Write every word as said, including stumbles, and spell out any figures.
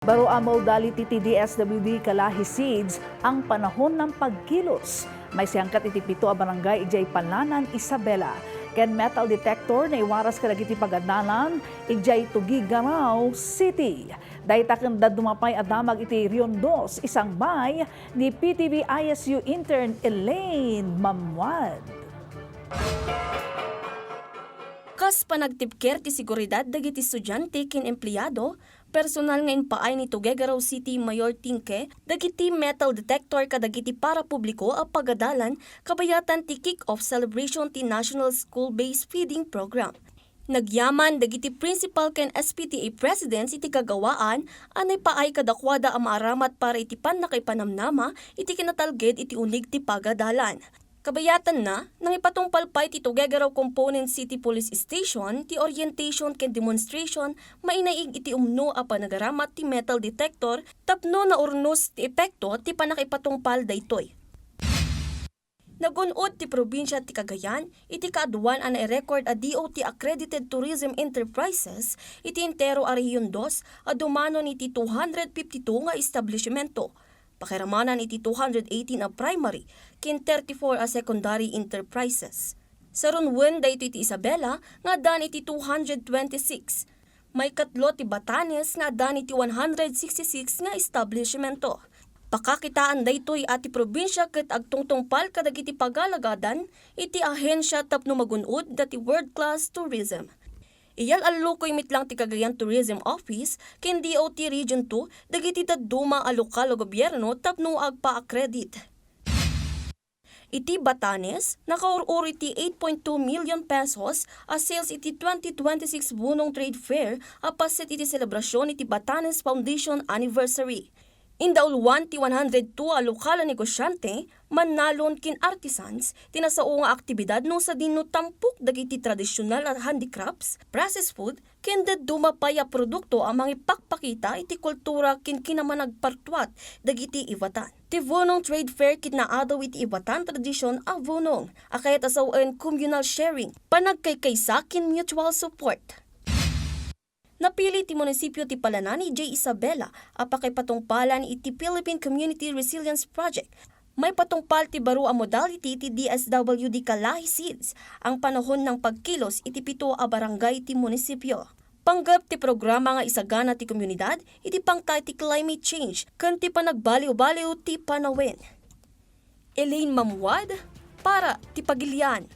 Baro a modality ti D S W D Kalahi Seeds ang panahon ng pagkilos. May siyangkat iti pito a barangay idiay Palanan, Isabela. Ken metal detector naiwaras kadagiti pagadalan idiay Tuguegarao City. Dayta ken dadduma pay a damag iti Rion Dos, isangbay ni P T V I S U intern Elaine Mamuad. Kas panagtibker ti seguridad dagiti estudiante ken empleado, personal nga impaay ni Tuguegarao City Mayor Tingke dagiti metal detector kadagiti parapubliko a pagadalan kabayatan ti kick-off celebration ti National School-Based Feeding Program. Nagyaman dagiti principal ken S P T A presidents iti kagawaan a naipaay kadakuada a maaramat para iti pannakaipanamnama iti kinatalged iti unig ti pagadalan. Kabayatanna, nangipatungpal pay ti Tuguegarao Component City Police Station ti orientation ken demonstration mainaig iti umno a panagaramat ti metal detector tapno naurnos ti epekto ti pannakaipatungpal daytoy. Nagun-od ti probinsia ti Cagayan iti kaaduan a nairecord a D O T accredited tourism enterprises iti entero a Rehiyon Dos a dumanon iti two hundred fifty-two nga establishmento. Pakiramanan iti two hundred eighteen a primary ken thirty-four a secondary enterprises. Sarunuen daytoy ti Isabela nga addaan iti two hundred twenty-six. Maikatlo ti Batanes nga addaan iti one hundred sixty-six nga establishmento. Pakakitaan daytoy a ti probinsia ket agtungtungpal kadagiti pagalagadan iti ahensia tapno magun-od dati world-class tourism. Iyal-allukoy met lang ti Cagayan Tourism Office ken D O T Region two dagiti dadduma a lokal a gobierno tapno agpa-accredit. Iti Batanes, nakaur-uri ti eight point two million pesos a sales iti twenty twenty-six Bunong Trade Fair a paset iti selebrasion iti Batanes Foundation Anniversary. Indauluan ti one hundred two a lokal a negosiante, mannalon ken artisans ti nasao nga aktibidad no sadino tampok dagiti tradisional a handicrafts, processed food, ken dadduma pay a produkto a mangipakpakita iti kultura ken kinamanagpartuat dagiti Ivatan. Ti Bunong Trade Fair ket naadaw iti Ivatan tradision a bunong a kayat a sawen communal sharing, panagkaykaysa ken mutual support. Napili ti munisipio ti Palanan idiay Isabela a pakaipatungpalan iti Philippine Community Resilience Project. Maipatungpal ti baro a modality ti D S W D Kalahi Seeds ang panahon ng pagkilos iti pito a barangay ti munisipio. Panggep ti programa nga isagana ti komunidad iti pangta iti climate change ken ti panagbaliw-baliw ti panawen. Elaine Mamuad para ti Pagilian.